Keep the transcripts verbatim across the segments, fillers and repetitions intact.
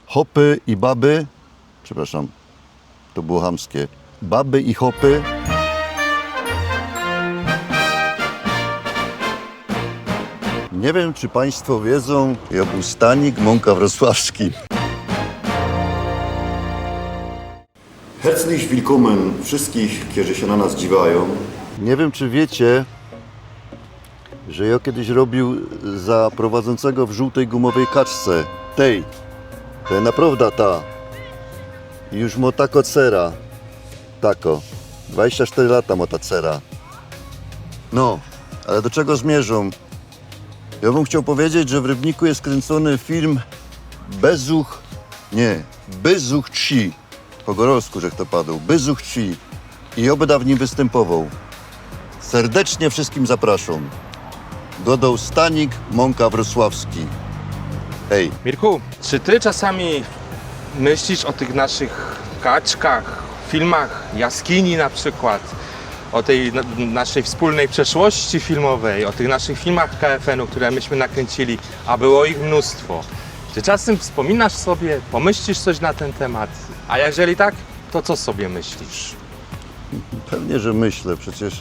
Hopy i baby, przepraszam, to było chamskie. Baby i hopy. Nie wiem, czy państwo wiedzą, jŏ bōł Stanik Mōnka Wrocławski. Herzlich willkommen wszystkich, którzy się na nas dziwają. Nie wiem, czy wiecie, że jŏ kiedyś robił za prowadzącego w Żółtej Gumowej Kaczce. Tej, to jest naprawdę ta. Już mŏ tako cera. Tako. Dwadzieścia cztery lata mŏ ta cera. No, ale do czego zmierzam? Ja bym chciał powiedzieć, że w Rybniku jest kręcony film Bezuch, nie, Bezuch trzy. Po gorolsku, żech to padł. Bezuch trzy. I jŏ bydã w nim występował. Serdecznie wszystkim zapraszam. Godŏł Stanik Mōnka Wrocławski. Hej. Mirku, czy ty czasami myślisz o tych naszych kaczkach, filmach, jaskini na przykład, o tej na- naszej wspólnej przeszłości filmowej, o tych naszych filmach K F N-u, które myśmy nakręcili, a było ich mnóstwo. Czy czasem wspominasz sobie, pomyślisz coś na ten temat? A jeżeli tak, to co sobie myślisz? Pewnie, że myślę. Przecież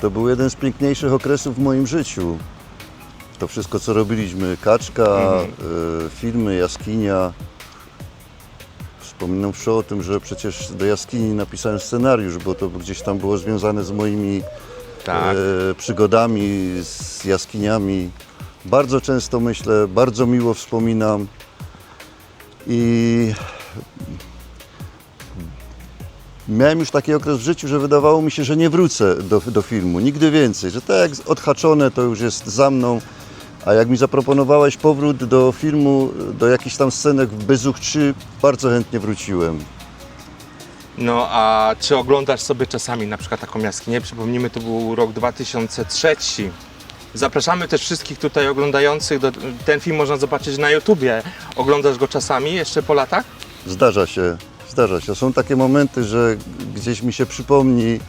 to był jeden z piękniejszych okresów w moim życiu. To wszystko, co robiliśmy. Kaczka, y, filmy, jaskinia. Wspominam przy o tym, że przecież do jaskini napisałem scenariusz, bo to gdzieś tam było związane z moimi Tak. e, przygodami z jaskiniami. Bardzo często myślę, bardzo miło wspominam. I miałem już taki okres w życiu, że wydawało mi się, że nie wrócę do, do filmu. Nigdy więcej, że tak jak odhaczone, to już jest za mną. A jak mi zaproponowałeś powrót do filmu, do jakichś tam scenek w Bezuch trzy, bardzo chętnie wróciłem. No a czy oglądasz sobie czasami na przykład taką jaskinię? Przypomnijmy, to był rok dwa tysiące trzeci. Zapraszamy też wszystkich tutaj oglądających. Do, ten film można zobaczyć na YouTubie. Oglądasz go czasami jeszcze po latach? Zdarza się, zdarza się. Są takie momenty, że gdzieś mi się przypomni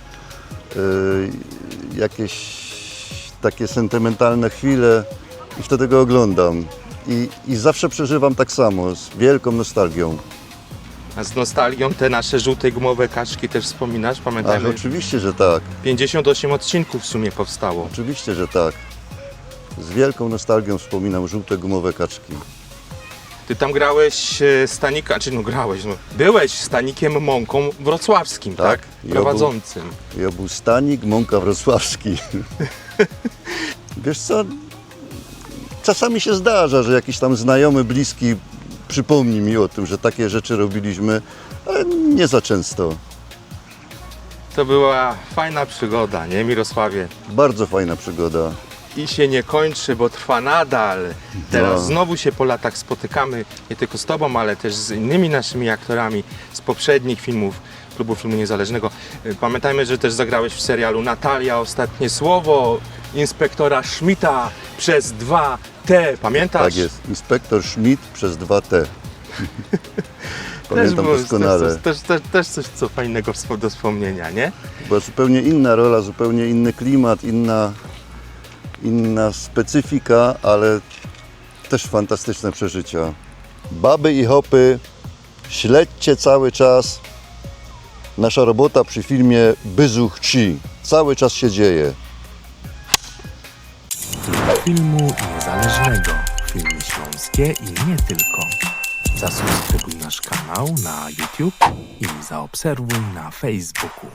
e, jakieś takie sentymentalne chwile i wtedy go oglądam. I, I zawsze przeżywam tak samo, z wielką nostalgią. A z nostalgią te nasze żółte gumowe kaczki też wspominasz? Ach, Pamiętajmy, oczywiście, że tak. pięćdziesiąt osiem odcinków w sumie powstało. Oczywiście, że tak. Z wielką nostalgią wspominam żółte gumowe kaczki. Ty tam grałeś e, Stanika, czy no grałeś, no, byłeś Stanikiem Mąką Wrocławskim, tak? Tak. I obu- Prowadzącym. Ja był Stanik, Mąka Wrocławski. Wiesz co, czasami się zdarza, że jakiś tam znajomy, bliski przypomni mi o tym, że takie rzeczy robiliśmy, ale nie za często. To była fajna przygoda, nie, Mirosławie? Bardzo fajna przygoda. I się nie kończy, bo trwa nadal. Teraz No. Znowu się po latach spotykamy, nie tylko z tobą, ale też z innymi naszymi aktorami z poprzednich filmów Klubu Filmu Niezależnego. Y, Pamiętajmy, że też zagrałeś w serialu Natalia, Ostatnie Słowo, inspektora Schmidta przez dwa T. Pamiętasz? Tak jest. Inspektor Schmidt przez dwa T. Też, Pamiętam było- doskonale. Też, też, też, też coś co fajnego wsp- do wspomnienia, nie? Była zupełnie inna rola, zupełnie inny klimat, inna, inna specyfika, ale też fantastyczne przeżycia. Baby i hopy, śledźcie cały czas. Nasza robota przy filmie Bezuch trzy. Cały czas się dzieje. Filmu niezależnego. Filmy śląskie i nie tylko. Zasubskrybuj nasz kanał na YouTube i zaobserwuj na Facebooku.